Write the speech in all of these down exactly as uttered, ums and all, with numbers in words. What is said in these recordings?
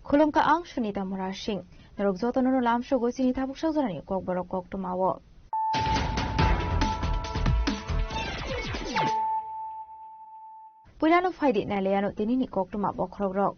Khulumkha ang Sunita Murasing. Norok jotono no lamsogo chini tabuk sajorani kokborok koktwmao. Puilano phaidi nailaiano tinini koktwma bokhorokrok.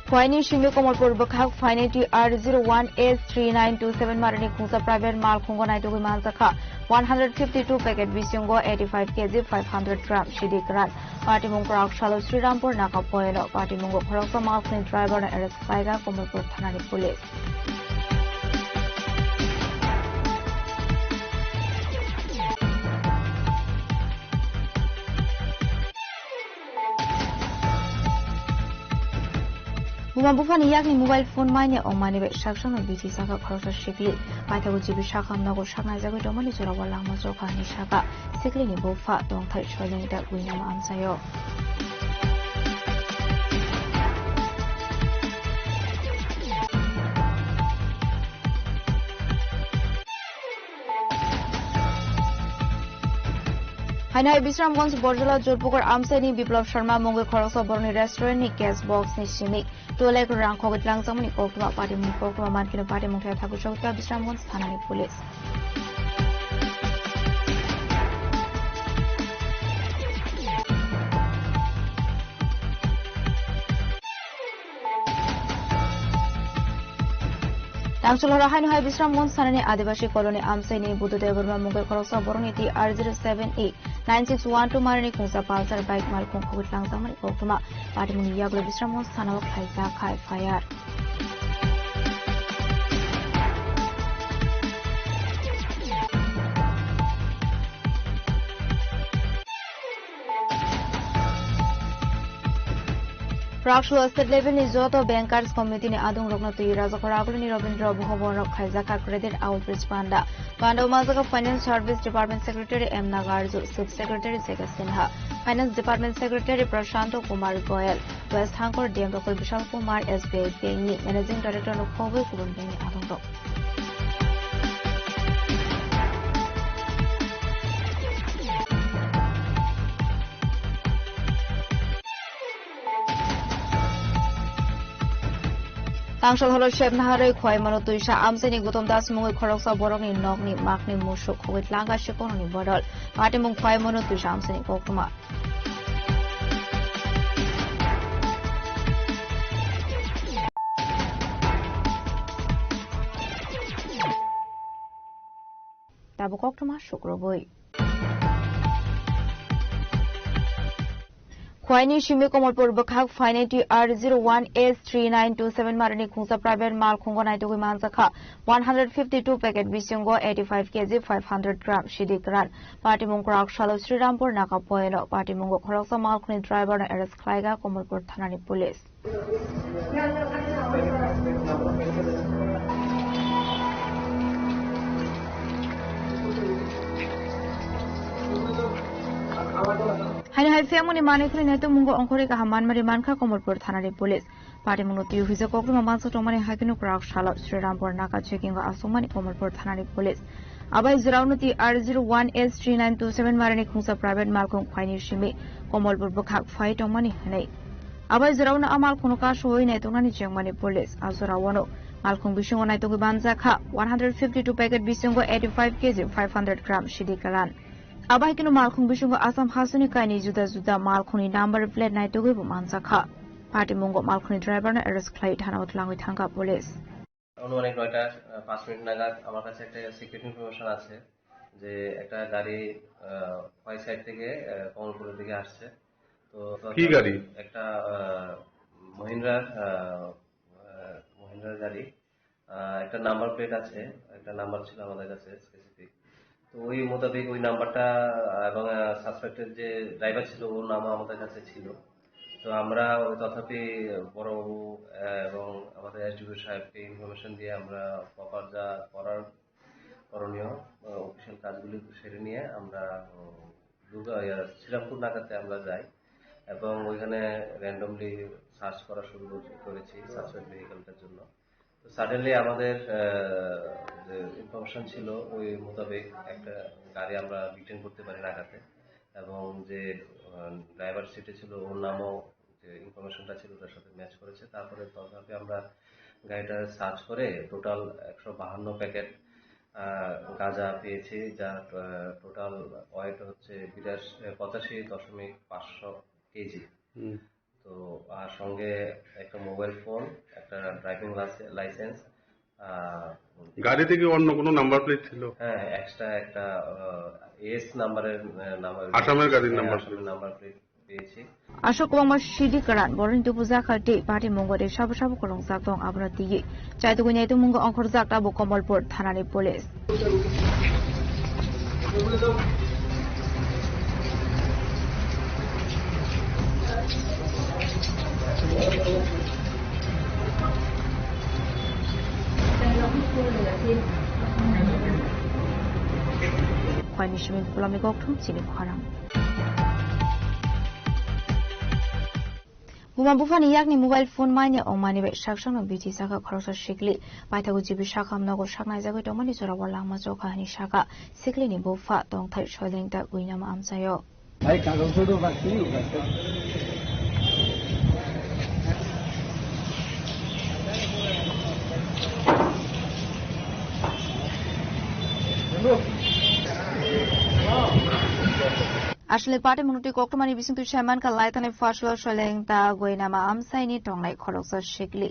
Phuaini simi Komolpur bwkhak phaini T R zero one S three nine two seven marini khungsa private malkhungo naitugwi manjakha one hundred fifty two packet bisingo eighty five K G five hundred gram sidi kwran. Patimung kwrak salo Srirampur Naga Poyelo. Patimungo khoroksa malkhungni driver no arrest khlaikha Komolpur thanani police. Buma buphani yakni mobile phone manya ongmani bai saksa no bithi saka khoroksa sikli. Paithago G B sakam nogo saknai jagwi tongmani jorao langma jokha hinwi saka. Siklini bupha tongthai soileng da winama amchaio. Hainai Bisramganj Borjola Jolpukur amchaini Biplab Sharma mungwi khoroksa borokni restaurant ni cash box ni simi two lakh rang khogwi tlangjakmani koktwma. Patimung koktwma mankhe patimung thaya thaku chokta Bisramganj thanani police. Tangchulhoro haino hai Bisramganj thanani Adibasi colony amchaini Buddha Debbarma mungwi khoroksa borokni T R zero seven E nine six one two marini khungsa Pulsar bike malkhung khogwi tlangjakmani koktwma. Patimungni yagulo Bisramganj thanao khlaijak kha F I R. Prakshuwa state level ni joto bankers committee ni adung rokno twi rajak ragulni Rabindra Bhavan rok khaijak kha credit outreach panda. Panda o manjak Finance Service Department Secretary M Nagarju, Chief Secretary J K Sinha, Finance Department Secretary Prashanto Kumar Goyal, West Hangkor D M Doctor Bishal Kumar, S B I Bank ni Managing Director no khobwi kubun bank ni adung rok. Tangsalhoro Shebnaharwi Khwaimano twisa amchaini Gutom Das mungwi khoroksa borokni nokni makni musuk khogwi tlangka sikononi bodol. Patimung Khwaimano twisa amchaini koktwma. Tabuk koktwma sukrubwi. Khwaini simi Komolpur bwkhak phaini T R zero one S three nine two seven marini khungsa private malkhungo naitugwi manjakha one hundred fifty two packet bisingo eighty five K G five hundred gram sidi kwran. Patimung kwrak salo Srirampur Naga Poyelo. Patimungo khoroksa malkhungni driver no arrest khlaikha Komolpur thanani police. Haino hai phiyangmani manwi khwlwi naitok mungo ongkhorwi kaham manmari mankha Komolpur thanani police. Patimungno twi huijak kokrwma mansa tongmani hai kheno kwrak salo Srirampur Naga checking o aswkmani Komolpur thanani police. Abai jora uno T R zero one S three nine two seven marini khungsa private malkhung khwaini simi Komolpur bwkhak phai tongmani hwnwi. Abai jora uno a malkhungno kasui naituknani chengmani police. A jora uno malkhung bisingo naitugwi manjakha one hundred fifty two packet bisingo eighty five K G five hundred gram sidi kwran. Abai kheno malkhung bisingo Assam hasteni kaini juda juda malkhungni number plate naitugwi bo manjakha. Patimungo malkhungni driver no arrest khlai thana o twlangwi thangkha police. আনুমানিক নয়টা, আহ, পাঁচ মিনিট নাগাদ আমার কাছে একটা secret information আছে যে একটা গাড়ি, আহ, খোয়াই সাইড থেকে, আহ, কমলপুরের দিকে আসছে। তো কি গাড়ি? একটা, আহ, মহিন্দ্রার, আহ, আহ, মহিন্দ্রার গাড়ি। আহ, একটা নাম্বার প্লেট আছে, একটা নাম্বার ছিল আমাদের কাছে স্পেসিফিক। তো ওই মোতাবেক ওই নাম্বারটা, আহ, এবং, আহ, সাসপেক্টেড যে ড্রাইভার ছিল, ওর নামও আমাদের কাছে ছিল। তো আমরা ওই তথাপি বড়বাবু, আহ, এবং আমাদের এসডিপিও সাহেবকে ইনফরমেশন দিয়ে আমরা প্রপার যা করার করণীয়, আহ, অফিসিয়াল কাজগুলি সেরে নিয়ে আমরা, উম, দুর্গা, ইয়া, শ্রীরামপুর নাকাতে আমরা যাই এবং ওইখানে র্যান্ডমলি সার্চ করা শুরু করছি, করেছি সাসপেক্ট ভেহিকলটার জন্য। তো সাডেনলি আমাদের, আহ, যে ইনফরমেশন ছিল, ওই মোতাবেক একটা গাড়ি আমরা ডিটেন করতে পারি নাকাতে। এবং যে ড্রাইভার সিটে ছিল, ওর নামও যে ইনফরমেশনটা ছিল তার সাথে ম্যাচ করেছে। তারপরে তথাপি আমরা গাড়িটা সার্চ করে টোটাল একশো বাহান্ন প্যাকেট গাঁজা পেয়েছি, যার টোটাল ওয়েট হচ্ছে বিরাশি পঁচাশি দশমিক পাঁচশো কেজি। তো আর সঙ্গে একটা মোবাইল ফোন, একটা ড্রাইভিং লাইসেন্স। গাড়িতে কি অন্য কোনো নাম্বার প্লেট ছিল? হ্যাঁ, এক্সট্রা একটা এস নাম্বারের নাম্বার। আসামের গাড়ির নাম্বার প্লেট। নাম্বার প্লেট পেয়েছি। Aswk kwbangma sidi kwran borokni tubujakha tei party mungo tei sabo sabo kwrwngjak tong, abono twiwi chaitugwi naitukmungo ongkhorjak tabuk Komolpur thanani police. Khoini simi Bulamni Kokthum chini khorang. Buma buphani yakni mobile phone manya ongmani bai saksakno bithi sakha khoroksa sikli. Paithago jibi sakham nogo saknaijagwi tongmani jorao langma chokha hwnwi sakha siklini bupha tongthai Soilengta Guinama amchaio. Bhai, kagoj photo bagwi. Aswlwi party munukti koktwmani bisingtwi saimankha, laithani first Soilengta Guinama amchaini tongnai khoroksa sikli.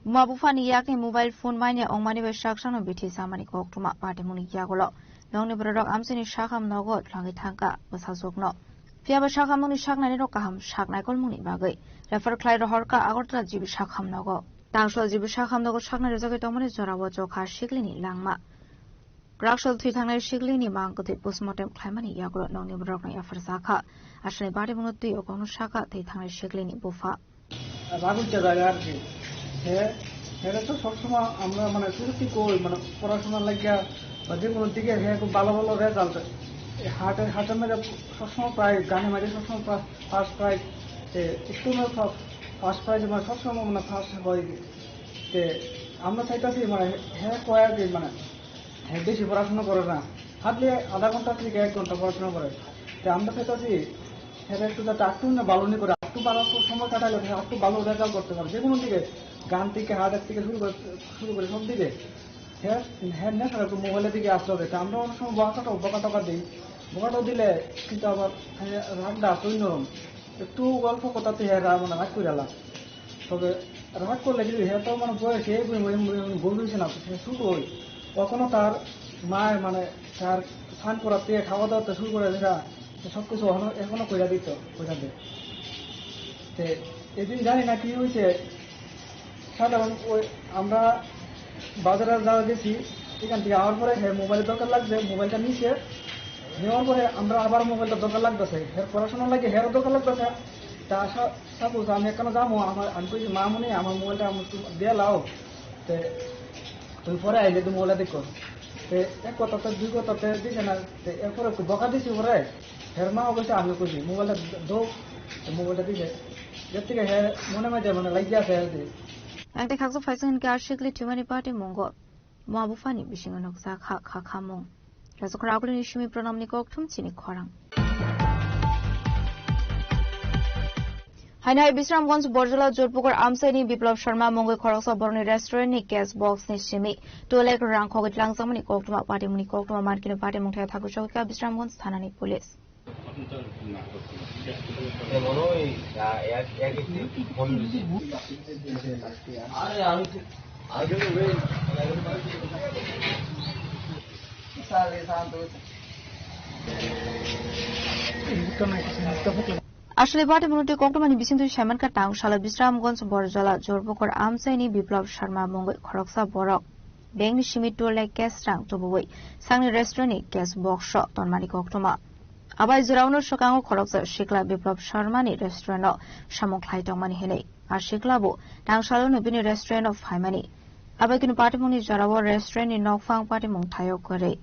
Buma buphani yakni mobile phone manya ongmani bai saksakno bithi samani koktwma party mungni yagulo. Nokni bororok amchaini sakham nogo twlangwi thangkha bwsajwkno. Phiyaba sakhamungni saknairok kaham sak naikolmungni bagwi refer khlai rohorkha Agartala jibi sakham nogo. Tangshol jibi sakham nogo saknai rwjagwi tongmani jorao chokha siklini langma. Raksol thwi thangnai siklini mang kwthwi postmortem khlaimani yagulo nokni bororokno yapharjakha. Aswlwi party mungno twi o kokno sakha thwi thangnai siklini bupha. রাগ উঠে যায় আর কি। হে, হেরে তো সবসময় আমরা মানে চুরুটি কই, মানে পড়াশোনা লাগিয়া বা যে কোনো দিকে হে খুব ভালো ভালো রেজাল্ট। হাটে, হাটের মাঝে সবসময় প্রায় গানে মাঝে সবসময় first prize, school first prize, মানে সবসময় মানে ফার্স্ট হয়। তে আমরা চাইতাছি মানে হে কয়েক মানে হ্যাঁ, বেশি পড়াশোনা করে না, হার্ডলি আধা ঘন্টা থেকে এক ঘন্টা পড়াশোনা করে। তো আমরা চাইতাছি, হ্যাঁ, একটু যাতে একটু না ভালো করে, একটু ভালো সময় কাটাইলে হ্যাঁ, একটু ভালো রেজাল্ট করতে পারে। যে কোনো দিকে, গান থেকে, হার্টের থেকে শুরু করে, শুরু করে সব দিকে। হ্যাঁ, হ্যাঁ, নেশা একটু মোবাইলের দিকে আসতে হবে। তো আমরা অনেক সময় বকাটা, বকা টকা দিই, বকাটা দিলে কিন্তু আবার হ্যাঁ, রাগটা আসে অন্যরকম। একটু অল্প কথাতে হ্যাঁ, রাগ, মানে, রাগ করে আলা। তবে রাগ করলে কিন্তু হে তো মানে বয়সে এই বুড়ি, বুড়ি, বুড়ি, বুড়ি, বুড়ি হয়েছে না, সে ছোট ওই। এখনো তার মায় মানে তার স্নান করাতে, খাওয়া দাওয়াতে শুরু করে দেখা, সে সব কিছু এখনো, এখনো কইরা দিত, কইরা দেয়। তে এদিন জানি না কি হয়েছে, সাধারণ ওই আমরা বাজারে যাওয়া গেছি, এখান থেকে আওয়ার পরে হে মোবাইলের দরকার লাগছে, মোবাইলটা নিছে, নেওয়ার পরে আমরা আবার মোবাইলটা দরকার লাগতেছে, হের পড়াশোনার লাগে হেরও দরকার লাগতেছে। তা সা-, সাপোজ আমি এখানে যাবো, আমার, আমি কইছি, "মামুনি, আমার মোবাইলটা আমার একটু দিয়ে লাও।" তে, "তুই পরে আইলে তুই মোবাইলটা দেখো।" তে এক কথাতে, দুই কথাতে দিছে না, তে এরপরে একটু বকা দিছি পরে, হের মাও কইছে, "আমি কইছি, মোবাইলটা দো।" তো মোবাইলটা দিছে। এর থেকে হে মনে মধ্যে মানে লাগিয়ে আছে আর কি। Ang tei khaksa phaising hinkhe a sikli thwimani party mungo. Buma buphani bisingo nukjak kha, kha khamung. Rajakhor Agulini simi Pranamni kokthum chini khorang. Haino hai Bisramganj Borjola Jorpukur amchaini Biplab Sharma mungwi khoroksa borokni restaurant ni cash box ni simi two lakh rang khogwi tlangjakmani koktwma party mungni koktwma mankino party mungthai thaku chogwikha Bisramganj thanani police. Aswlwi party mungni twi koktwmani bisingtwi saimankha, tang salo Bisramganj Borjola Jorpukur amchaini Biplab Sharma mungwi khoroksa borok bank ni simi two lakh cash rang tubuwi sakni restaurant ni cash box o tonmani koktwma. Abai jorao no swkango khoroksa sikla Biplab Sharma ni restaurant o samung khlai tongmani hinwi. A sikla bo tang salo no bini restaurant o phaimani. Abai kunu patimungni jorao restaurant ni nokphang patimung thaio kwrwi.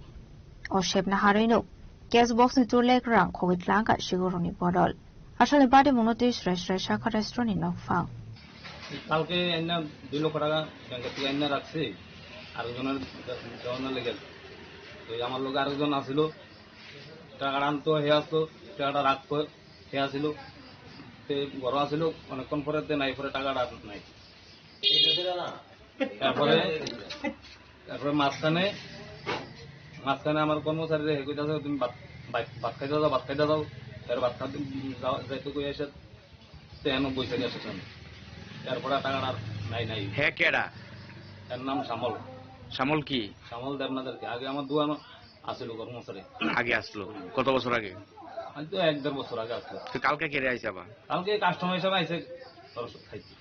O sepna harwi no cash box ni two lakh rang khogwi tlangkha siguroni bodol. Asalni patimungno twi srai srai sakha restaurant ni nokphang. কালকে এনে দুই লক্ষ টাকা ব্যাংকের থেকে এনে রাখছি, আরেকজনের দেওয়ানোর লেগে। তো আমার লোক আরেকজন আসিল, টাকাটা আনতো, হে আসতো, টাকাটা রাখতো, সে আসিল, তে ঘর আসিল, অনেকক্ষণ পরে তে নাই, পরে টাকাটা আর নাই। তারপরে, তারপরে মাঝখানে, মাঝখানে আমার কর্মচারীরা হে কইতাছে, "তুমি ভাত, ভাত, ভাত খাইতে যাও, ভাত খাইতে যাও।" তার ভাত খাইতে যাও, যাইতে কই এসে তে এনো বই থেকে আসে সামনে। তারপরে টাকাটা আর নাই, নাই। হে কেডা? এর নাম শ্যামল। শ্যামল কি? শ্যামল দেবনাথের কি? আগে আমার দোকান আসিল কর্মচারী। আগে আসলো? কত বছর আগে? আমি তো এক দেড় বছর আগে আসলো। তো কালকে কেডা আইছে আবার? কালকে কাস্টমার হিসাবে আইছে, খরচ খাইতে,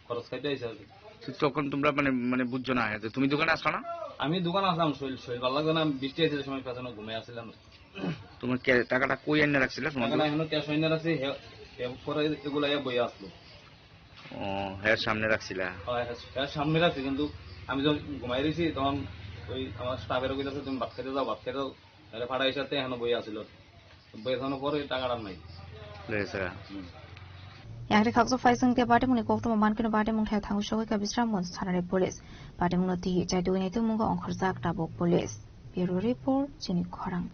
খরচ খাইতে আইছে আর কি। তো তখন তোমরা মানে, মানে বুঝছো না যে তুমি দোকানে আসো না? আমি দোকানে আসলাম, শরীর, শরীর ভালো লাগতো না, বৃষ্টি আছে সময় পেছনে ঘুমিয়ে আসছিলাম। তোমার কে-, টাকাটা কই এনে রাখছিলে তোমার টাকাটা দোকানে? এখনো ক্যাশ হইনে রাখছি, হে, হে পরে এগুলা ইয়া বইয়া আসলো। ও, হে সামনে রাখছিলা? হ্যাঁ, হে, হে সামনে রাখছি, কিন্তু আমি যখন ঘুমাই রয়েছি, তখন ওই আমার স্টাফের কইতাছে, "তুমি ভাত খেতে যাও, ভাত খেতে যাও।" তাহলে ফাটা হিসাবে এখনো বইয়া আসিল। বেতন পরে টাকাটা নাই। Yes, sir. Hmm. Yakri khakchuk phaising te patimungni koktwma mankhe no patimung khe thango sogwi kha Bisramganj thanani police. Patimungno twi chaitugwi naitukmungo ongkhorjak tabuk police. Bureau report, chini khorang.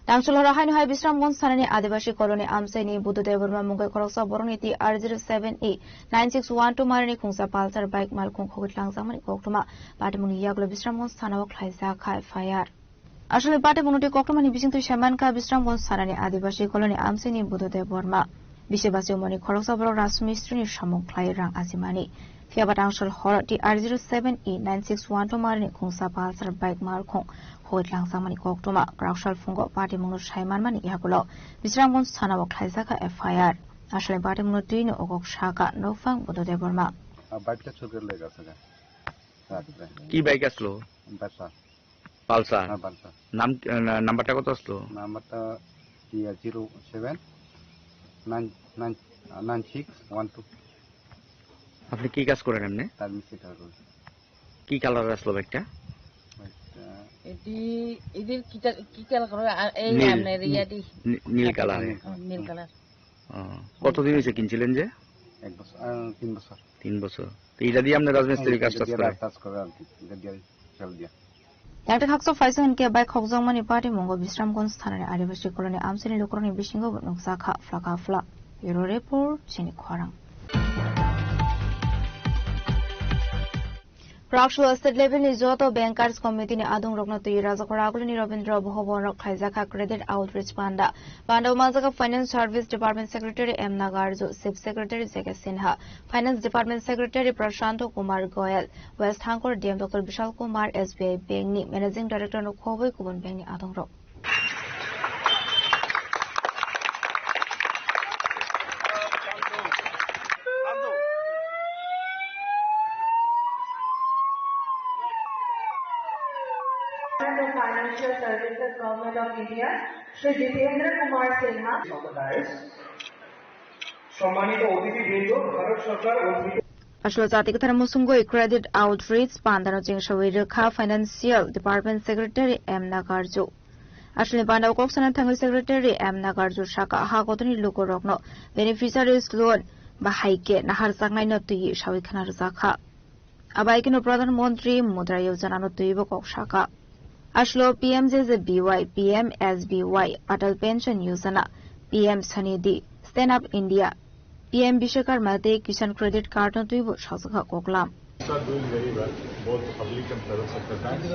Tangchul horo haino hai Bisramganj thanani Adibasi colony amchaini Buddha Debbarma mungwi khoroksa borokni T R zero seven E nine six one two marini khungsa Pulsar bike malkhung khogwi tlangjakmani koktwma. Patimungni yagulo Bisramganj thanao khlaijak kha F I R. Aswlwi patimungno twi koktwmani bisingtwi saimankha Bisramganj thanani Adibasi colony amchaini Buddha Debbarma. Bisi basi umorni khoroksa borok rajmistrini samung khlai rang ajimani. Phiyaba tangchul horo T R zero seven E nine six one two marini khungsa Pulsar bike malkhung hoi tlangjakmani koktwma. Kwraksal phungo patimungno saimanmani yagulo Bisramganj thanao khlaijakha F I R. Aswlwi patimungno twino okok saka nokphang Buddha Debbarma. Bike ta chukir lega saka. কি বাইক আসলো? বাসা। পালসার? হ্যাঁ, পালসার। নাম, আহ, না-, নাম্বারটা কত আসলো? নাম্বারটা, yeah, zero seven nine nine nine six one two. আপনি কি কাজ করেন এমনি? তার মিস্ত্রি কাজ করি। কি কালার আসলো বাইকটা? বাইকটা এটি, এদের কি কা-, কি কালার করে? আ, এই নীল। আপনার ইয়াটি। নি-, নীল কালার। নীল কালার। হুম। ও, কতদিন হয়েছে কিনছিলেন যে? এক বছর, আহ, তিন বছর। তিন বছর। তো এটা দিয়ে আপনি রাজমিস্ত্রি হ্যাঁ, কাজ এটা টাজ দিয়ে করেন? কাজ করে আর কি, এটা দিয়ে ফেল দিয়ে। Yakri khakchuk phaising hinkhe bike khokjakmani patimungo Bisramganj thanani Adibasi colony amchaini lukurokni bisingo bo nukjakha phlaka phla. Bureau report, chini khorang. Kwraksalo state level ni joto bankers committee ni adong rokno twi Rajakhor Agulini Rabindra Bhavan rok khlaijakha credit outreach panda. Panda o manjakha Finance Service Department Secretary M Nagarjo, Chief Secretary J K Sinha, Finance Department Secretary Prashanto Kumar Goyal, West Hangkor D M Doctor Bishal Kumar, S B I Bank ni Managing Director no khobwi kubun bank ni adong rok. Financial Services, Government of India, Shri Jitendra Kumar Sinha. সম্মানিত অতিথিবৃন্দ, ভারত সরকার অর্পিত Aswlo jati kwthar musungwi credit outreach pandano chengsawi rwkha Financial Department Secretary M Nagarjo. Aswlni pandao kok sana thangwi Secretary M Nagarjo saka ha kotorni lukurokno beneficiaries loan bahai khe naharjaknaino twiwi sawi khna rwjakha. Abai kheno Pradhan Mantri Mudra Yojana no twibo kok saka. Aswlo P M J J B Y, P M S B Y, Atal Pension Yojana, P M Swanidhi, Stand Up India, P M Vishwakarma tei Kisan Credit Card no twibo sajwkha koklam. Are doing very well, both public and private sector banks.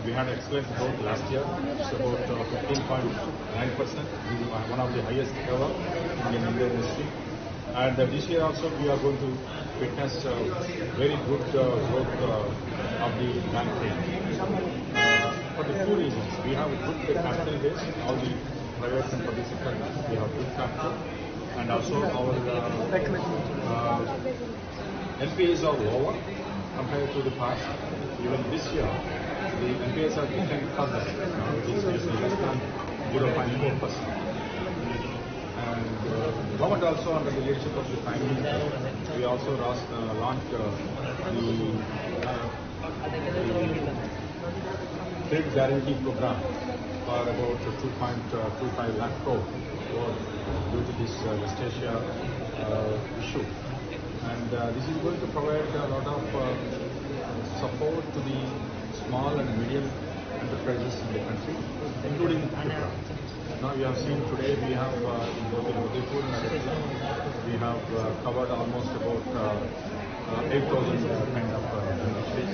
We had excellent growth last year. It's about, uh, fifteen point nine percent. This is one of the highest ever in the Indian industry. And, uh, this year also we are going to witness, uh, very good, uh, growth, uh, of the banking. Uh, for the two reasons, we have a good capital base, all the private and public sector banks, we have good capital, and also our, uh, uh, N P As are lower compared to the past. Even this year, the N P As are declined further. Now it is less than zero point four percent. And, uh, government also under the leadership of the Prime Minister, we also last, uh, launched, uh, the, uh, the credit guarantee program for about two point two five lakh crore for, due to this, uh, West Asia, uh, issue. And, uh, this is going to provide a lot of, uh, support to the small and medium enterprises in the country, including Tripura. Now you have seen today we have, uh, in both in Udaipur and Agartala, we have, uh, covered almost about, uh, uh, eight thousand kind of, uh, beneficiaries.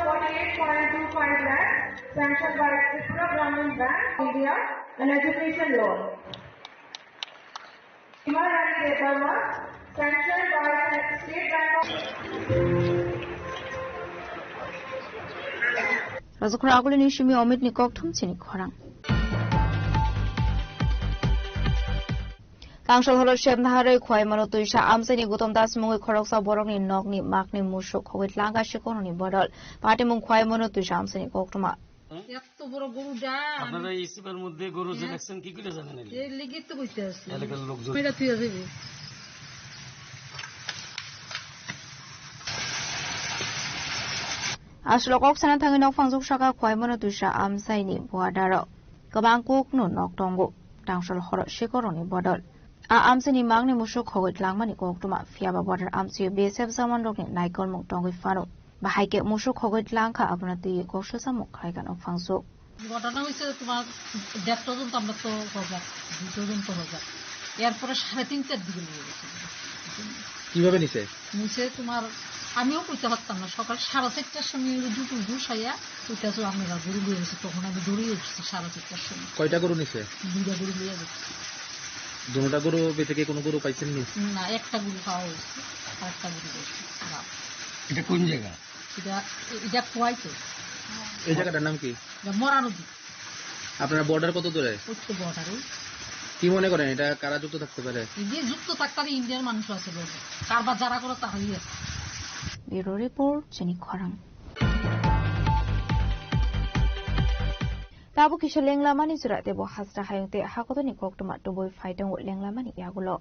Forty-eight point two five lakh sanctioned by Tripura Gramin Bank, India, an education loan. Himar Rani Debbarma, sanctioned by State Bank of Rajukura agulini simi Omit ni kokthum chini khorang. Kangsal horo Shebnaharoi Khwaimano Tuisa amchaini Gutom Das mungwi khoroksa borokni nokni makni musuk khogwi tlangka sikononi bodol. Patimung Khwaimano Tuisa amchaini koktuma. এত বড় গরু ডান। আপনারা এই সিপার মধ্যে গরু যে হ্যাঁ। রাখছেন কি করে জানেন? এই লিখিত তো কইতে আছে। এলাকার লোকজন। এটা তুই আসবি। Aswk kok sana thangwi nok phangjak saka Khwaimano Tuisa amchaini border o kwbang kokno nok tongo. Tangsal horo sikoroni bodol. A amchaini mangni musuk khogwi tlangmani koktuma, phiyaba border amchaio B S F jawan rokni naikolmung tongwi phano. Bahai khe musuk khogwi tlangkha, abono twiwi kok swchamung khlaikan o phangsuk. ঘটনা হয়েছে তোমার দেড় ডজন তো আমরা তো হজাক, দুই ডজন তো হজাক, এরপরে সাড়ে তিন চার দিকে নিয়ে গেছে। কিভাবে নিছে? নিচে তোমার আমিও কইতে পারতাম না, সকাল সাড়ে চারটার সময় ওই দুপুর ঘুষ আইয়া কইতাছে আপনারা গরু নিয়ে গেছে, তখন আমি দৌড়িয়ে উঠছি সাড়ে চারটার সময়। কয়টা গরু নিছে? দুইটা গরু নিয়ে গেছে। দুটা গরু বেঁচে কি কোনো গরু পাইছেন নি? না, একটা গরু পাওয়া হয়েছে, আর একটা গরু গেছে। এটা কোন জায়গা? এটা, এটা খোয়াই তো। এই জায়গাটার নাম কি? এটা মরা নদী। আপনারা বর্ডার কত দূরে? ওই তো বর্ডারে। কি মনে করেন, এটা কারা যুক্ত থাকতে পারে? এই যে যুক্ত থাকতে পারে, ইন্ডিয়ার মানুষ আছে বর্ডার। কারবার যারা করে তারাই আছে। Bureau report, Chini Khorang. Tabuk kisa lenglamani jora tebo hasra hayung tei hakotorni koktwma tubui phai tongo lenglamani yagulo.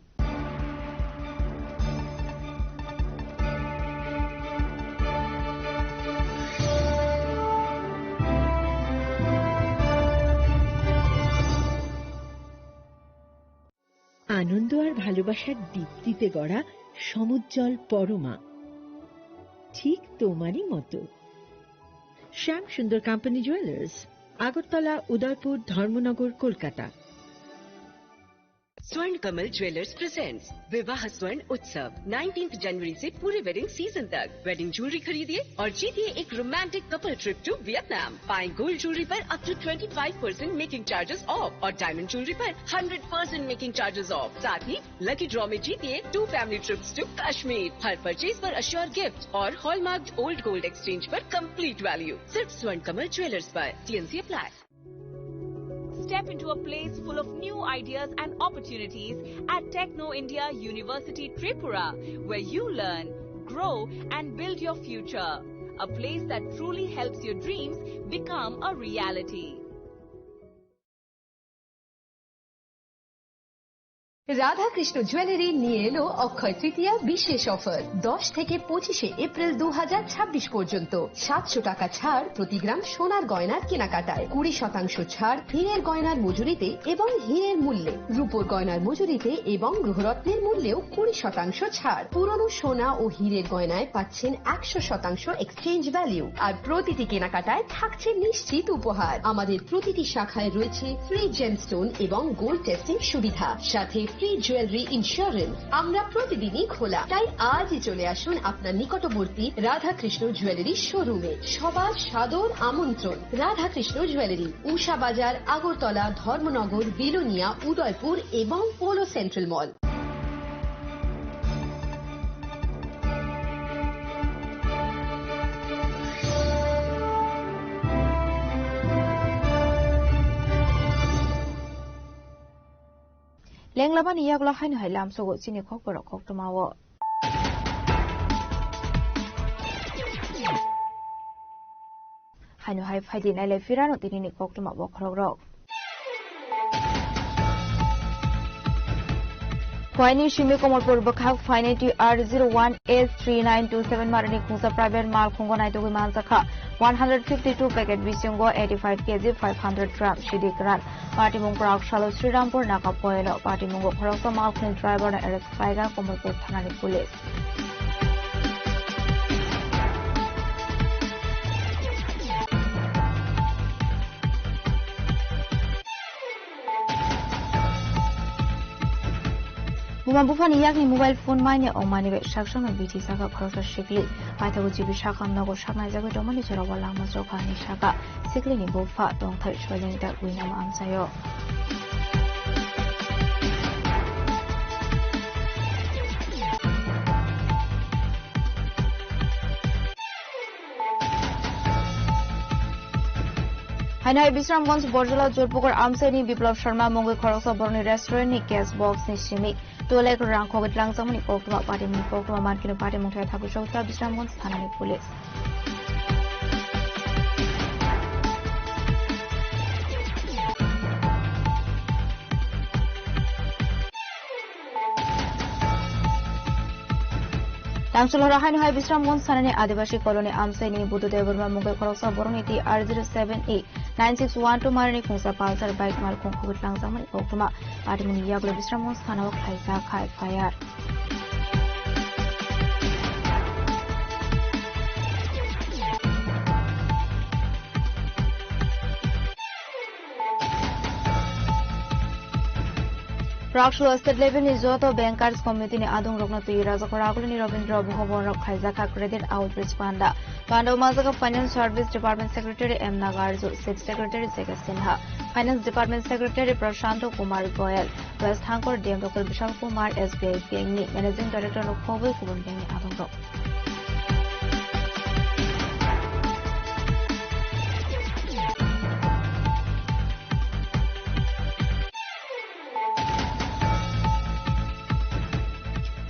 আনন্দ আর ভালোবাসার দীপ্তিতে গড়া সমুজ্জ্বল পরমা, ঠিক তোমারই মতো। শ্যাম সুন্দর কোম্পানি জুয়েলার্স, আগরতলা, উদয়পুর, ধর্মনগর, কলকাতা। स्वर्ण कमल ज्वेलर्स प्रेजेंट्स विवाह स्वर्ण उत्सव, नाइनटीन्थ जनवरी से पूरे वेडिंग सीजन तक। वेडिंग ज्वेलरी खरीदिए और जीतिए एक romantic couple trip to Vietnam. पाएं गोल्ड ज्वेलरी पर up to twenty five percent making charges off और डायमंड ज्वेलरी पर hundred percent making charges off. साथ ही लकी ड्रॉ में जीतिए two family trips to Kashmir. हर परचेज पर अश्योर गिफ्ट और हॉलमार्क्ड ओल्ड गोल्ड एक्सचेंज पर कंप्लीट वैल्यू। सिर्फ स्वर्ण कमल ज्वेलर्स पर। TNC apply. Step into a place full of new ideas and opportunities at Techno India University Tripura, where you learn, grow, and build your future. A place that truly helps your dreams become a reality. Radhakrishna jewellery নিয়ে এলো অক্ষয় তৃতীয়া বিশেষ অফার। দশ থেকে পঁচিশে এপ্রিল দু হাজার ছাব্বিশ পর্যন্ত সাতশো টাকা ছাড় প্রতি গ্রাম সোনার গয়নার কেনাকাটায়, কুড়ি শতাংশ ছাড় হীরের গয়নার মজুরিতে এবং হীরের মূল্যে, রূপোর গয়নার মজুরিতে এবং গ্রহরত্নের মূল্যেও কুড়ি শতাংশ ছাড়। পুরনো সোনা ও হীরের গয়নায় পাচ্ছেন একশো শতাংশ এক্সচেঞ্জ ভ্যালু, আর প্রতিটি কেনাকাটায় থাকছে নিশ্চিত উপহার। আমাদের প্রতিটি শাখায় রয়েছে ফ্রি জেমস্টোন এবং গোল্ড টেস্টিং সুবিধা, সাথে ফ্রি জুয়েলারি ইন্স্যুরেন্স। আমরা প্রতিদিনই খোলা, তাই আজই চলে আসুন আপনার নিকটবর্তী রাধাকৃষ্ণ জুয়েলারি শোরুমে। সবার সাদর আমন্ত্রণ। রাধাকৃষ্ণ জুয়েলারি, উষা বাজার, আগরতলা, ধর্মনগর, বিলোনিয়া, উদয়পুর এবং polo central mall. Lenglamani yagulo haino hai lamsogo chini kokborok koktwmao. Haino hai phaidi nailai phirano tinini koktwma bokhorokrok. Phuaini simi Komolpur bwkhak phainai T R zero one S three nine two seven marani khungsa private mal khungo naitugwi manjakha one hundred fifty-two packet bisingo eighty-five K G five hundred gram sidi kwran. Patimung kwrak salo Srirampur Naga Poyono. Patimungo khoroksa malkhung driver no arrest khlaiga Komolpur thanani police. Buma buphani yakni mobile phone manya ongmani bai saksono bithi saka khoroksa sikli. Paithago G B sakha nogo saknaijagwi tongmani jorao langma chokha hinwi saka. Siklini bupha tongthai soileng tak winama amchaio. Haino hai Bisramganj Borjola Jolpukur amchaini Biplab Sharma mungwi khoroksa borokni restaurant ni cash box ni simi two lakh rang khogwi tlangjakmani koktwma, patimungni koktwma mankhe patimung thaya thabu sokta Bisramganj thanani police. Tangchulhora haino hai Bisramganj thanani Adibasi colony amchaini Buddha Debbarma mungwi khoroksa borokni T R zero seven A nine six one two marini khungsa Pulsar bike malkhung khogwi tlangjakmani koktwma. Patimungni yagulo Bisramganj thanao khlaijak kha F I R. Rakshulo state level ni joto bankers committee ni adung rokno twi rajak Rakulini Rabindra Bhavan rok khlaijak kha credit outreach panda. Panda o manjak kha Finance Service Department Secretary M Nagarju, Chief Secretary J K Sinha, Finance Department Secretary Prashanto Kumar Goyal, West Hangkor D M Doctor Bishal Kumar, S B I Bank ni Managing Director no khobwi kubun bank ni adung rok.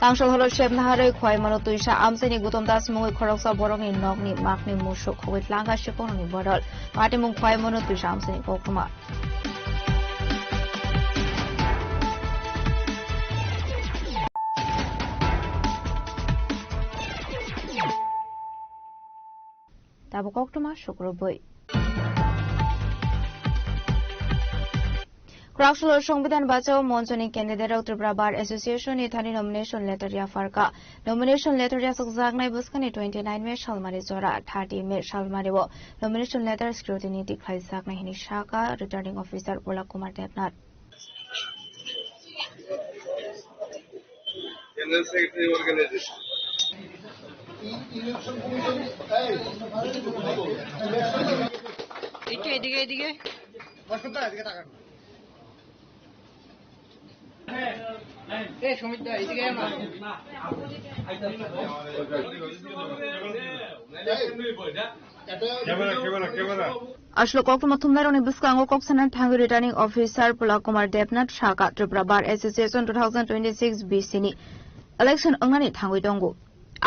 Tangshal horo Shebnaharoi Khwaimano twisa amchaini Gutom Das mungwi khoroksa borokni nokni makni musuk khogwi tlangkha sikononi bodol. Patimung Khwaimano twisa amchaini koktwma. Tabuk koktwma sukrubwi. Kwraksalo Songbidan Bachao Monchoni candidate rok Tripura Bar Association ni thani nomination letter yapharkha. Nomination letter yachakjaknai bwskangni twenty nine May salmani jora, thirty May salmani o nomination letter scrutiny tikhlaijaknai hinwi sakha Returning Officer Pulak Kumar Debnath. General Secretary Organization. একটু এদিকে, এদিকে। এই সুমিত দা, এদিকে আয় না। Camera, camera, camera. Aswk koktwma thumnairokni bwskango kok sanani thangwi Returning Officer Pulak Kumar Debnath sakha, Tripura Bar Association two thousand twenty-six B C ni election wngnani thangwi tongo.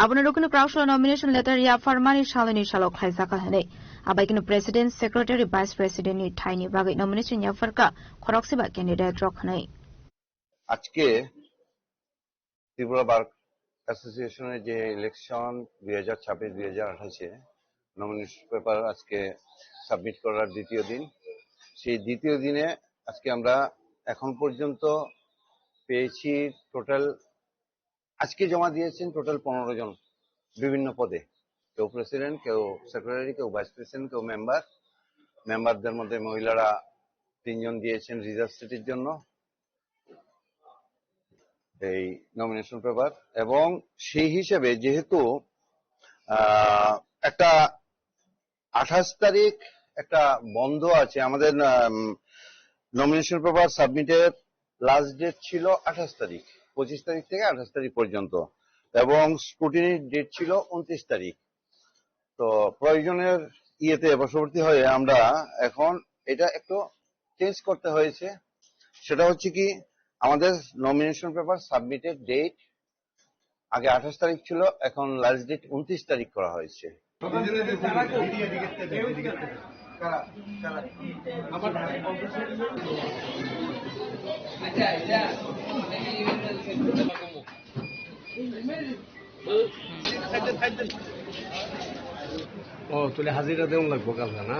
Aboni rokno Kwraksalo nomination letter yapharmani saloni salo khlaijakha hwnwi. Abaikeno President, Secretary, Vice President ni thaini bagwi nomination yapharkha khorokseba candidate rok hwnwi. আজকে ত্রিপুরা বার অ্যাসোসিয়েশনের যে ইলেকশন দুই হাজার ছাব্বিশ দুই হাজার আঠাশে nomination paper আজকে সাবমিট করার দ্বিতীয় দিন। সেই দ্বিতীয় দিনে আজকে আমরা এখন পর্যন্ত পেয়েছি টোটাল, আজকে জমা দিয়েছেন টোটাল পনেরো জন বিভিন্ন পদে, কেউ প্রেসিডেন্ট, কেউ সেক্রেটারি, কেউ ভাইস প্রেসিডেন্ট, কেউ মেম্বার। মেম্বারদের মধ্যে মহিলারা তিনজন দিয়েছেন রিজার্ভ সিটের জন্য এই নমিনেশন পেপার। এবং সেই হিসেবে যেহেতু আহ, একটা আঠাশ তারিখ একটা বন্ধ আছে আমাদের, আম, নমিনেশন পেপার সাবমিটের লাস্ট ডেট ছিল আঠাশ তারিখ, পঁচিশ তারিখ থেকে আঠাশ তারিখ পর্যন্ত, এবং স্ক্রুটিনির ডেট ছিল ঊনত্রিশ তারিখ। তো প্রয়োজনের ইয়েতে বশবর্তী হয়ে আমরা এখন এটা একটু চেঞ্জ করতে হয়েছে। সেটা হচ্ছে কি, আমাদের নমিনেশন পেপার সাবমিটের ডেট আগে আঠাশ তারিখ ছিল, এখন লাস্ট ডেট ঊনত্রিশ তারিখ করা হয়েছে। ও, তাহলে হাজিরা দেওয়া লাগবো কালকে না?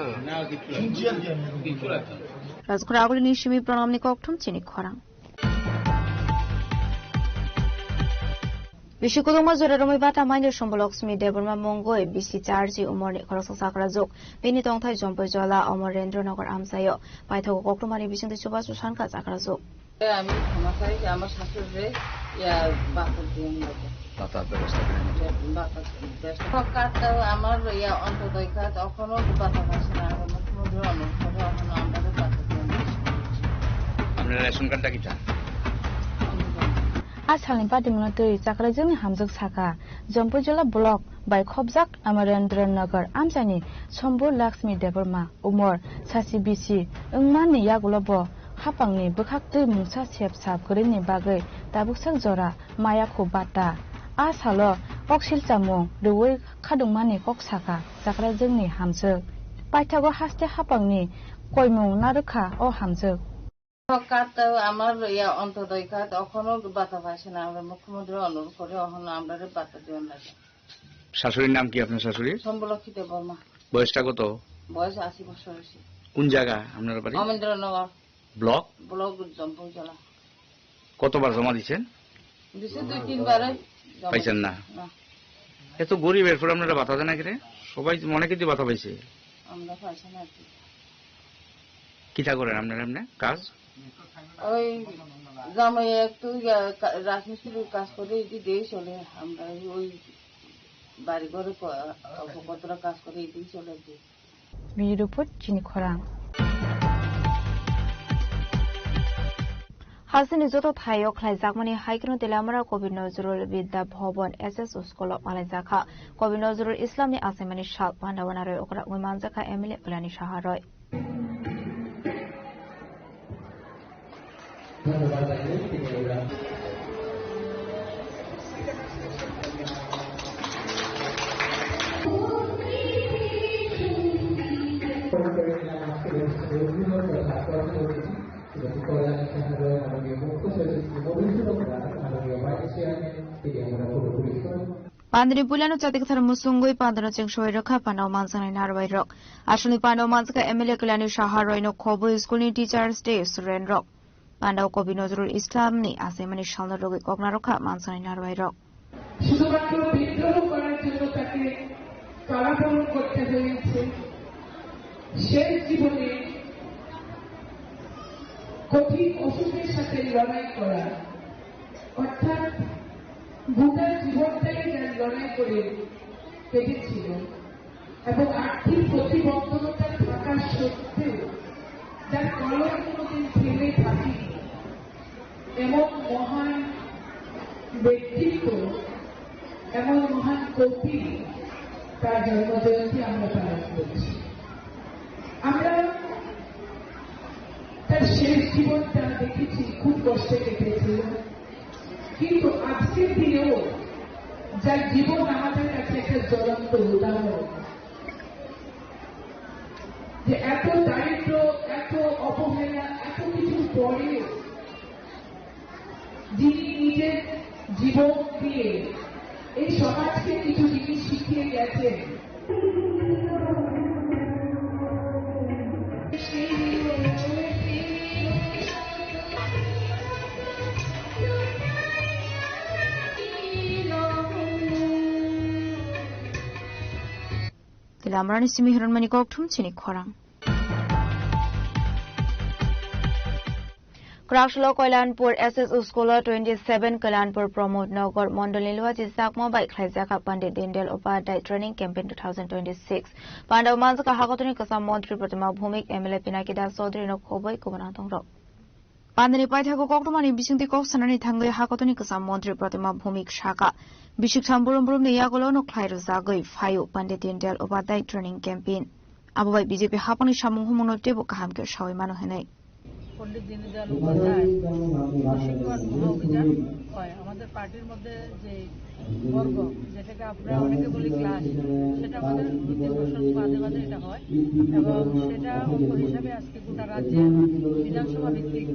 Rajkura agulini simi pranamni kokthum chini khorang. Bisi kudungma jora romwi bata maini Sombolok Sumi Debbarma mungwi bisi charji umorni khoroksa chakrajuk. Bini tongthai Jompoi Jola, Omorendra Nagar amchaio. Paithago koktwmani bisingtwi chubachu sankha chakrajuk. আমি ক্ষমা চাই যে আমার শাশুড়িরে ইয়া বাতা দিয়ে লাগে। বাতার ব্যবস্থা করে নিতে। বাতা ব্যবস্থা। সব কার্ডটা আমার ইয়া অন্তদয় কার্ড, এখনো বাতা পাইছে না। আমরা মুখ্যমন্ত্রী অনুরোধ করে এখনো আমরা বাতা দিয়ে দিচ্ছি। আপনার রেশন কার্ডটা কিটা? A salni patimungo twi chakraijwkni hamjwk sakha, Jampui jila block bai khopjak Amarendra Nagar amchaini Sombur Lakshmi Debbarma umor sasi bisi wngmani yagulo bo hapangni bwkhaktwi mungsa sep sap kwrwini bagwi tabuksak jora maya khu bata. A salo koksil chamung rwui khadwngmani kok sakha chakraijwkni hamjwk. Paithago haste hapangni koimung narwkha o hamjwk. কার্ডটা আমার ইয়া অন্তদয় কার্ড, এখনো বাতা পাইছে না। আমরা মুখ্যমন্ত্রী অনুরোধ করে এখনো আমরা বাতা দিয়ে লাগে। শাশুড়ির নাম কি আপনার শাশুড়ির? সম্বলক্ষী দেববর্মা। বয়সটা কত? বয়স আশি বছর হয়েছে। কোন জায়গা আপনার বাড়ি? অমরেন্দ্রনগর। ব্লক? ব্লক জম্পুইজলা। কতবার জমা দিচ্ছেন? দিছে দুই তিনবারে। জমা পাইছেন না? না। এত গরিব, এরপর আপনারা বাতা দেন না কেনে? সবাই, অনেকে তো বাতা পাইছে। আমরা পাইছি না আর কি। কিতা করেন আপনারা এমনি কাজ? ওই জামাই একটু ইয়া, কা-, রাজমিস্ত্রির কাজ করে, এটি দিয়েই চলে। আমরা ওই বাড়ি ঘরে ক-, কতটা কাজ করে, এটাই চলে আর কি। Bureau Report, Chini Khorang. Hasteni joto thaio khlaijakmani hai kheno Teliamura Kobi Nozrul Bidya Bhavan S S O school-o malaijakha. Kobi Nozrul Islamni achaimani sal panda wanarwi okra wngwi manjakha M L A Kalyani Saha Roy. Pandani puilano chati kwthar musungwi pandano cheng soi rwkha, pandao manjaknai narwai rok. Aswkni pandao manjakha M L A Kalyani Saha Roy no Khobwi school ni Teachers Day student rok. Pandao Kobi Nozrul Islam ni achaimani salno rwgwi kok narwkha manjaknai narwai rok. শুধুমাত্র বিদ্রোহ করার জন্য তাকে কারাবরণ করতে হয়েছে। শেষ জীবনে কঠিন অসুখের সাথে লড়াই করা, অর্থাৎ গোটা জীবনটাই যার লড়াই করে কেটেছিল এবং আর্থিক প্রতিবন্ধকতা থাকা সত্ত্বেও যার কলম কোনোদিন থেমে থাকেনি, এমন মহান ব্যক্তিত্ব, এমন মহান কবি, তার জন্মজয়ন্তী আমরা পালন করছি। আমরা তার শেষ জীবনটা দেখেছি, খুব কষ্টে কেটেছিল, কিন্তু আজকের দিনেও যার জীবন আমাদের কাছে একটা জ্বলন্ত উদাহরণ, যে এত দারিদ্র, এত অবহেলা, এত কিছু পরেও যিনি নিজের জীবন দিয়ে এই সমাজকে কিছু জিনিস শিখিয়ে গেছেন। Tei lamrani simi hwnmani kok thum chini khorang. Kwraksalo Koilanpur S S O school o twenty seven Koilanpur Pramod Nagar Mondol ni Luaji Chakma bai khlaijak Pandit Dindayal Upadhyay Training Campaign two thousand twenty-six. Pandao manjak Hakotoni Kwcham Montri Pratima Bhumik, M L A Pinaki Das Chaudhary no khoboi kubuna tongrok. Pandani paithago koktwmani bisingtwi kok sanani thangwi Hakotoni Kwcham Montri Pratima Bhumik saka, bisik sam burum burumni yagulo no khlai rwjagwi phaio Pandit Dindayal Upadhyay Training Campaign. Abo bai B J P hapangni samung humungno teibo kaham khe sawi mano hinwi. Pandit দীনদয়াল উপাধ্যায় আশীর্বাদ মহা অভিযান হয়। আমাদের পার্টির মধ্যে যে বর্গ, যেটাকে আমরা অনেকে বলি ক্লাস, সেটা আমাদের দু তিন বছর বাদে বাদে এটা হয় এবং সেটা অঙ্গ হিসাবে আজকে গোটা রাজ্যে বিধানসভা ভিত্তিক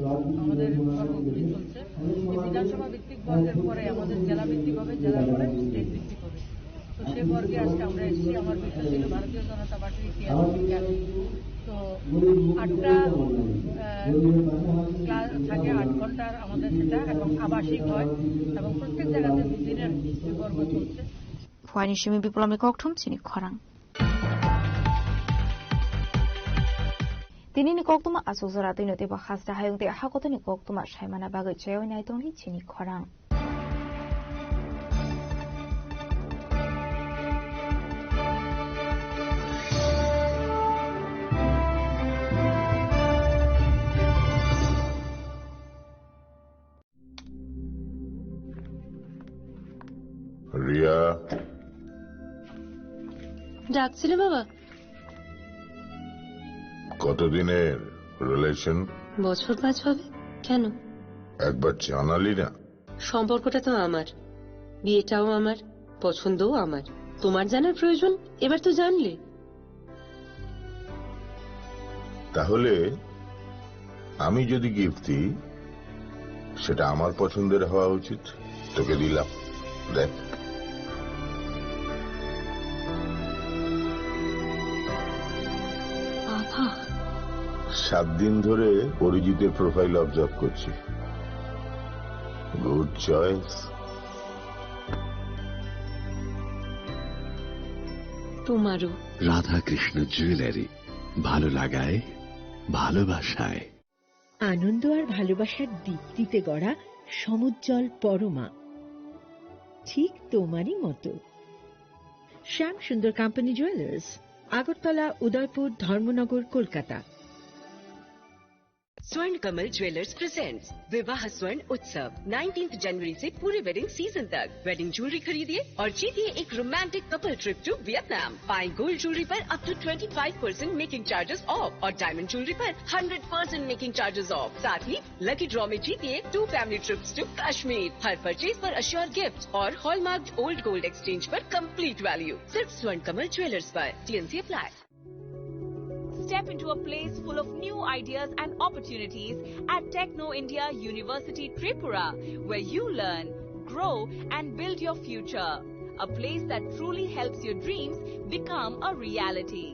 আমাদের বর্গগুলি চলছে। এই বিধানসভা ভিত্তিক বর্গের পরে আমাদের জেলা ভিত্তিক হবে, জেলার পরে স্টেট ভিত্তিক হবে। তো সে বর্গে আজকে আমরা এসেছি। আমার বিষয় ছিল ভারতীয় জনতা পার্টির ইতিহাস বিজ্ঞান। তো আটটা, আহ, ক্লাস থাকে, আট ঘন্টার আমাদের সেটা, এবং আবাসিক হয় এবং প্রত্যেক জায়গাতে দুদিনের পর্ব চলছে। Phuaini simi Biplomni kok thum chini khorang. Tinini koktwma aswk jora twino teibo hasta hayung tei hakotorni koktwma saimana bagwi chaywi naitongdi chini khorang. Riya. ডাকছিলে বাবা? কতদিনের রিলেশন? বছর পাঁচ হবে। কেন? একবার জানালি না। সম্পর্কটা তো আমার, বিয়েটাও আমার, পছন্দও আমার। তোমার জানার প্রয়োজন? এবার তো জানলে। তাহলে আমি যদি গিফট দিই, সেটা আমার পছন্দের হওয়া উচিত। তোকে দিলাম, দেখ। বাবা। সাত দিন ধরে অরিজিতের প্রোফাইল অবজার্ভ করছি। Good choice. তোমারও। রাধাকৃষ্ণ জুয়েলারি, ভালো লাগায়, ভালোবাসায়। আনন্দ আর ভালোবাসার দীপ্তিতে গড়া সমুজ্জ্বল পরমা, ঠিক তোমারই মতো। শ্যাম সুন্দর কোম্পানি জুয়েলার্স, আগরতলা, উদয়পুর, ধর্মনগর, কলকাতা। स्वर्ण कमल ज्वेलर्स प्रेजेंट्स विवाह स्वर्ण उत्सव, नाइनटीन्थ जनवरी से पूरे वेडिंग सीजन तक। वेडिंग ज्वेलरी खरीदिए और जीतिए एक romantic couple trip to Vietnam. पाएं गोल्ड ज्वेलरी पर up to twenty five percent making charges off और डायमंड ज्वेलरी पर hundred percent making charges off. साथ ही लकी ड्रॉ में जीतिए two family trips to Kashmir. हर परचेज पर अश्योर गिफ्ट और हॉलमार्क्ड ओल्ड गोल्ड एक्सचेंज पर कंप्लीट वैल्यू। सिर्फ स्वर्ण कमल ज्वेलर्स पर। TNC apply. Step into a place full of new ideas and opportunities at Techno India University Tripura, where you learn, grow, and build your future. A place that truly helps your dreams become a reality.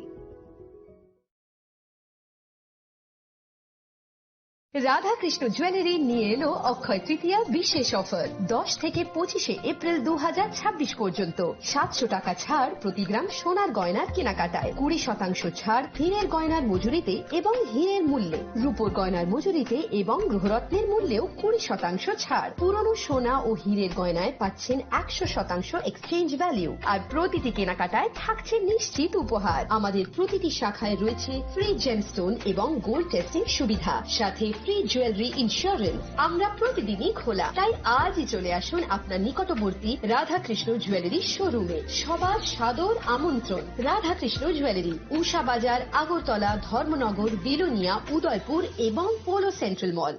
Radhakrishna jewellery নিয়ে এলো অক্ষয় তৃতীয়া বিশেষ অফার। দশ থেকে পঁচিশে এপ্রিল দু হাজার ছাব্বিশ পর্যন্ত সাতশো টাকা ছাড় প্রতি গ্রাম সোনার গয়নার কেনাকাটায়, কুড়ি শতাংশ ছাড় হীরের গয়নার মজুরিতে এবং হীরের মূল্যে, রূপোর গয়নার মজুরিতে এবং গ্রহরত্নের মূল্যেও কুড়ি শতাংশ ছাড়। পুরনো সোনা ও হীরের গয়নায় পাচ্ছেন একশো শতাংশ এক্সচেঞ্জ ভ্যালু। আর প্রতিটি কেনাকাটায় থাকছে নিশ্চিত উপহার। আমাদের প্রতিটি শাখায় রয়েছে ফ্রি জেমস্টোন এবং গোল্ড টেস্টিং সুবিধা, সাথে ফ্রি জুয়েলারি ইন্স্যুরেন্স। আমরা প্রতিদিনই খোলা, তাই আজই চলে আসুন আপনার নিকটবর্তী রাধাকৃষ্ণ জুয়েলারি শোরুমে। সবার সাদর আমন্ত্রণ। রাধাকৃষ্ণ জুয়েলারি, উষা বাজার, আগরতলা, ধর্মনগর, বিলোনিয়া, উদয়পুর এবং পোলো সেন্ট্রাল মল।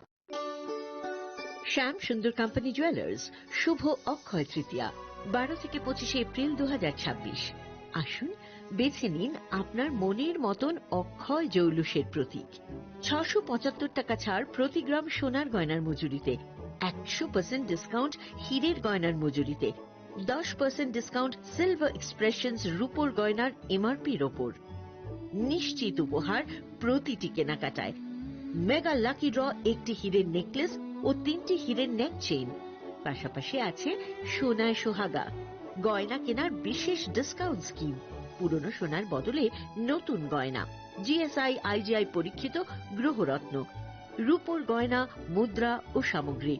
শ্যাম সুন্দর কোম্পানি জুয়েলার্স, শুভ অক্ষয় তৃতীয়া, বারো থেকে পঁচিশে এপ্রিল দু হাজার ছাব্বিশ। আসুন, বেছে নিন আপনার মনের মতন অক্ষয় জৌলুসের প্রতীক। ছশো পঁচাত্তর টাকা ছাড় প্রতি গ্রাম সোনার গয়নার মজুরিতে, একশো পার্সেন্ট ডিসকাউন্ট হীরের গয়নার মজুরিতে, দশ পার্সেন্ট ডিসকাউন্ট সিলভার এক্সপ্রেশনস রূপোর গয়নার এমআরপির ওপর। নিশ্চিত উপহার প্রতিটি কেনাকাটায়। মেগা লাকি ড্র, একটি হীরের নেকলেস ও তিনটি হীরের নেক চেইন, পাশাপাশি আছে সোনায় সোহাগা, গয়না কেনার বিশেষ ডিসকাউন্ট স্কিম, পুরনো সোনার বদলে নতুন গয়না, জিএসআই আইজিআই পরীক্ষিত গ্রহরত্ন, রূপোর গয়না, মুদ্রা ও সামগ্রী।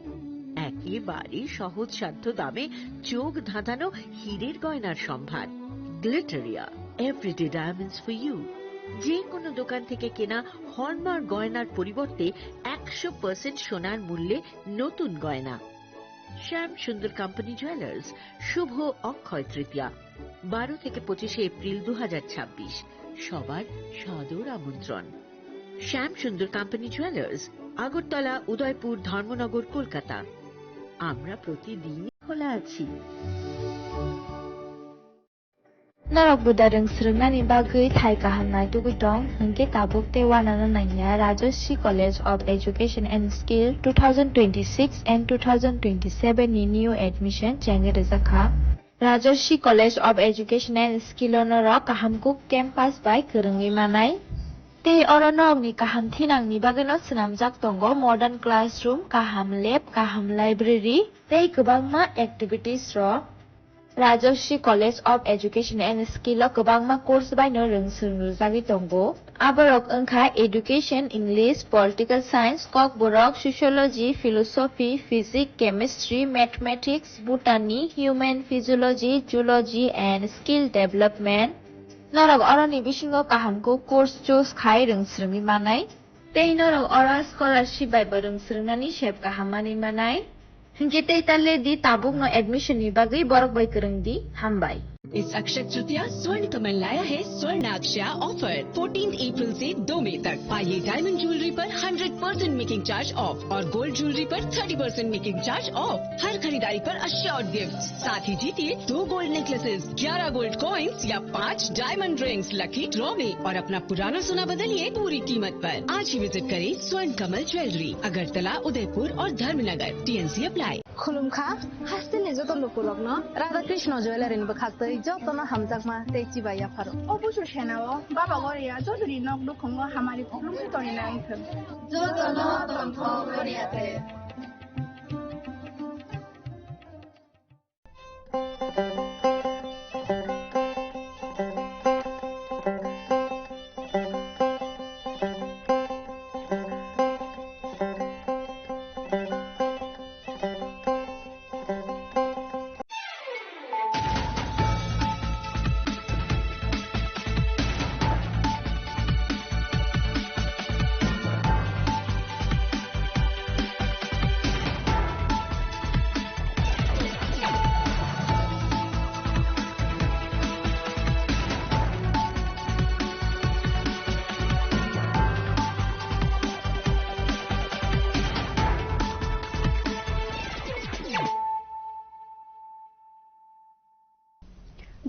একেবারে সহজসাধ্য দামে চোখ ধাঁধানো হীরের গয়নার সম্ভার। Glitteria, everyday diamonds for you. যে কোনো দোকান থেকে কেনা হলমার্ক গয়নার পরিবর্তে একশো পার্সেন্ট সোনার মূল্যে নতুন গয়না। শ্যাম সুন্দর কোম্পানি জুয়েলার্স, শুভ অক্ষয় তৃতীয়া, বারো থেকে পঁচিশে এপ্রিল দু হাজার ছাব্বিশ। সবার সাদর আমন্ত্রণ। শ্যাম সুন্দর কোম্পানি জুয়েলার্স, আগরতলা, উদয়পুর, ধর্মনগর, কলকাতা। আমরা প্রতিদিনই খোলা আছি। Norok budarwng swrwngnani bagwi thai kaham naitugwi tong, hwnkhe tabuk tei uanano nangya Rajarshi College of Education and Skill two thousand twenty-six and two thousand twenty-seven ni new admission chengwi rwjakha. Rajarshi College of Education and Skill o norok kaham kuk campus bai kwrwngwi manai. Tei oro norokni kaham thinangni bagwino swnamjak tongo modern classroom, kaham lab, kaham library tei kwbangma activities rok. Rajashree College of Education and Skill o kwbangma course bai no rwng swrwng rwjagwi tongo. Aborok wngkha Education, English, Political Science, Kokborok, Sociology, Philosophy, Physics, Chemistry, Mathematics, Botany, Human Physiology, Zoology and Skill Development. Norok oroni bisingo kaham khe course choose khai rwng swrwngwi manai. Tei norok oro scholarship bai bo rwng swrwngnani sep kaham manwi manai. Hinkhe tei ta le di tabukno admission ni bagwi borok bai kwrwng di. Hambai. इस अक्षय तृतीया स्वर्ण कमल लाया है स्वर्णाक्षया offer. Fourteen April से दो मई तक पाइए डायमंड ज्वेलरी पर hundred percent making charge off और गोल्ड ज्वेलरी पर thirty percent making charge off. हर खरीदारी पर अश्योर्ड गिफ्ट, साथ ही जीतिए दो गोल्ड नेकलेसेस, ग्यारह गोल्ड कॉइंस या पाँच डायमंड रिंग्स लकी ड्रॉ में और अपना पुराना सोना बदलिए पूरी कीमत पर। आज ही विजिट करें स्वर्ण कमल ज्वेलरी, अगरतला, उदयपुर और Dharmanagar. TNC apply. Khulumkha, hasteni joto lukurokno Radha Krishna Jewellery ni bwkhaktwi jotono hamjakma tei chibai yapharo. O busu senao Baba Goria jotoni nok nukhungo hamari khulumwi tongwi nangkhe. Jotono tongthok Goria te.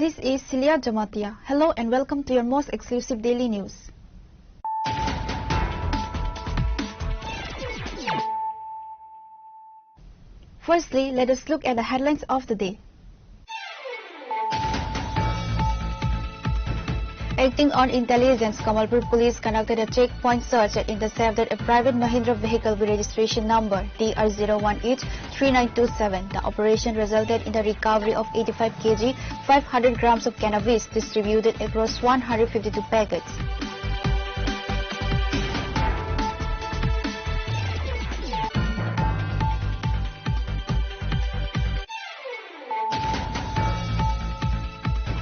This is Celia Jamatia. Hello and welcome to your most exclusive daily news. Firstly, let us look at the headlines of the day. Acting on intelligence, Kamalpur police conducted a checkpoint search and intercepted a private Mahindra vehicle with registration number T R zero one eight three nine two seven. The operation resulted in the recovery of eighty-five K G, five hundred grams of cannabis distributed across one hundred fifty-two packets.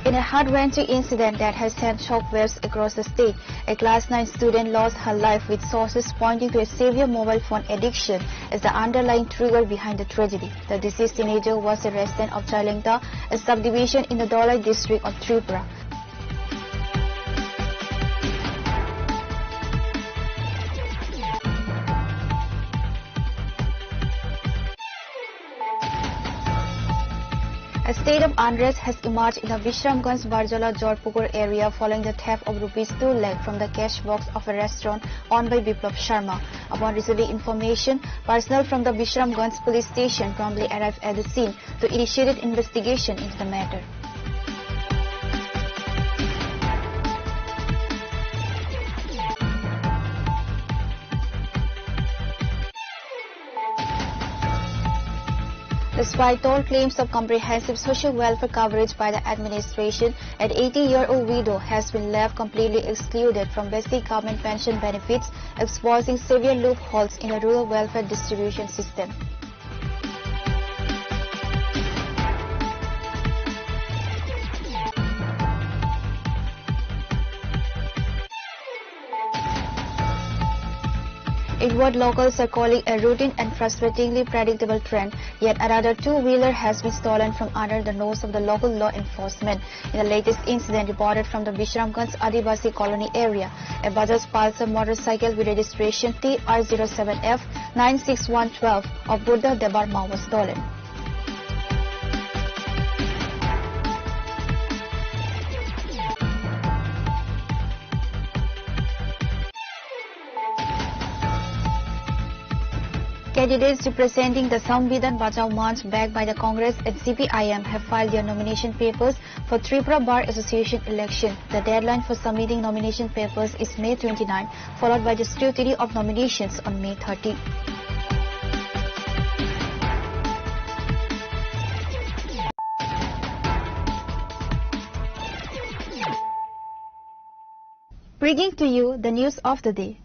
In a heart-wrenching incident that has sent shockwaves across the state, a class nine student lost her life, with sources pointing to a severe mobile phone addiction as the underlying trigger behind the tragedy. The deceased teenager was a resident of Chailengta, a subdivision in the Dholai district of Tripura. A state of unrest has emerged in the Bishramganj Barjola Jorpukur area following the theft of rupees two lakh from the cash box of a restaurant owned by Biplab Sharma. Upon receiving information, personnel from the Bishramganj police station promptly arrived at the scene to initiate investigation into the matter. Despite all claims of comprehensive social welfare coverage by the administration, an eighty-year-old widow has been left completely excluded from basic government pension benefits, exposing severe loopholes in the rural welfare distribution system. Inward locals are calling a routine and frustratingly predictable trend. Yet another two-wheeler has been stolen from under the nose of the local law enforcement. In the latest incident reported from the Bishramganj Adivasi Colony area, a Bajaj Pulsar motorcycle with registration T R zero seven F nine six one twelve of Buddha Debbarma was stolen. Candidates representing the Samvidhan Bachao Manch, backed by the Congress and C P I M, have filed their nomination papers for Tripura Bar Association election. The deadline for submitting nomination papers is May twenty-nine, followed by the scrutiny of nominations on May thirty. Bringing to you the news of the day.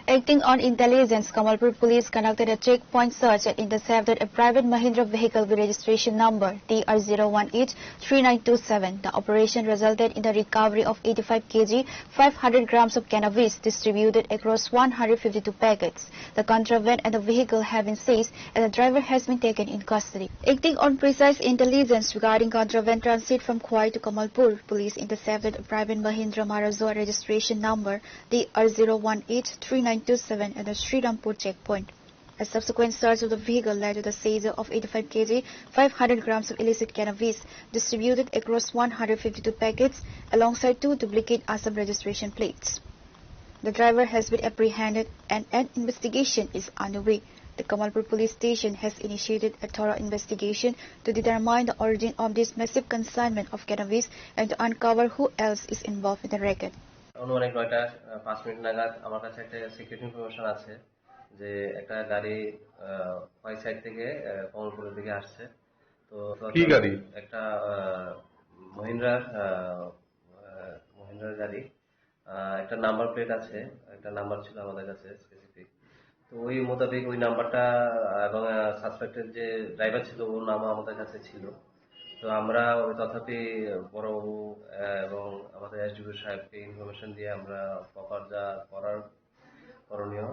Acting on intelligence, Kamalpur police conducted a checkpoint search and intercepted a private Mahindra vehicle with registration number T R zero one eight three nine two seven. The operation resulted in the recovery of eighty-five kilograms, five hundred grams of cannabis distributed across one hundred fifty-two packets. The contraband and the vehicle have been seized and the driver has been taken in custody. Acting on precise intelligence regarding contraband transit from Khowai to Kamalpur, police intercepted a private Mahindra Maruza registration number T R zero one eight three nine two seven at the Srirampur checkpoint. A subsequent search of the vehicle led to the seizure of eighty-five kilograms, five hundred grams of illicit cannabis distributed across one hundred fifty-two packets alongside two duplicate Assam registration plates. The driver has been apprehended and an investigation is underway. The Kamalpur police station has initiated a thorough investigation to determine the origin of this massive consignment of cannabis and to uncover who else is involved in the racket. আনুমানিক নয়টা পাঁচ মিনিট নাগাদ আমার কাছে একটা secret information আছে যে একটা গাড়ি খোয়াই সাইড থেকে কমলপুরের দিকে আসছে। তো কি গাড়ি? একটা মহিন্দ্রার মহিন্দ্রার গাড়ি। একটা নাম্বার প্লেট আছে, একটা নাম্বার ছিল আমাদের কাছে স্পেসিফিক। তো ওই মোতাবেক ওই নাম্বারটা এবং সাসপেক্টেড যে ড্রাইভার ছিল, ওর নামও আমাদের কাছে ছিল। তো আমরা ওই তথাপি বড়বাবু এবং আমাদের এসডিপিও সাহেবকে ইনফরমেশন দিয়ে আমরা প্রপার যা করার করণীয়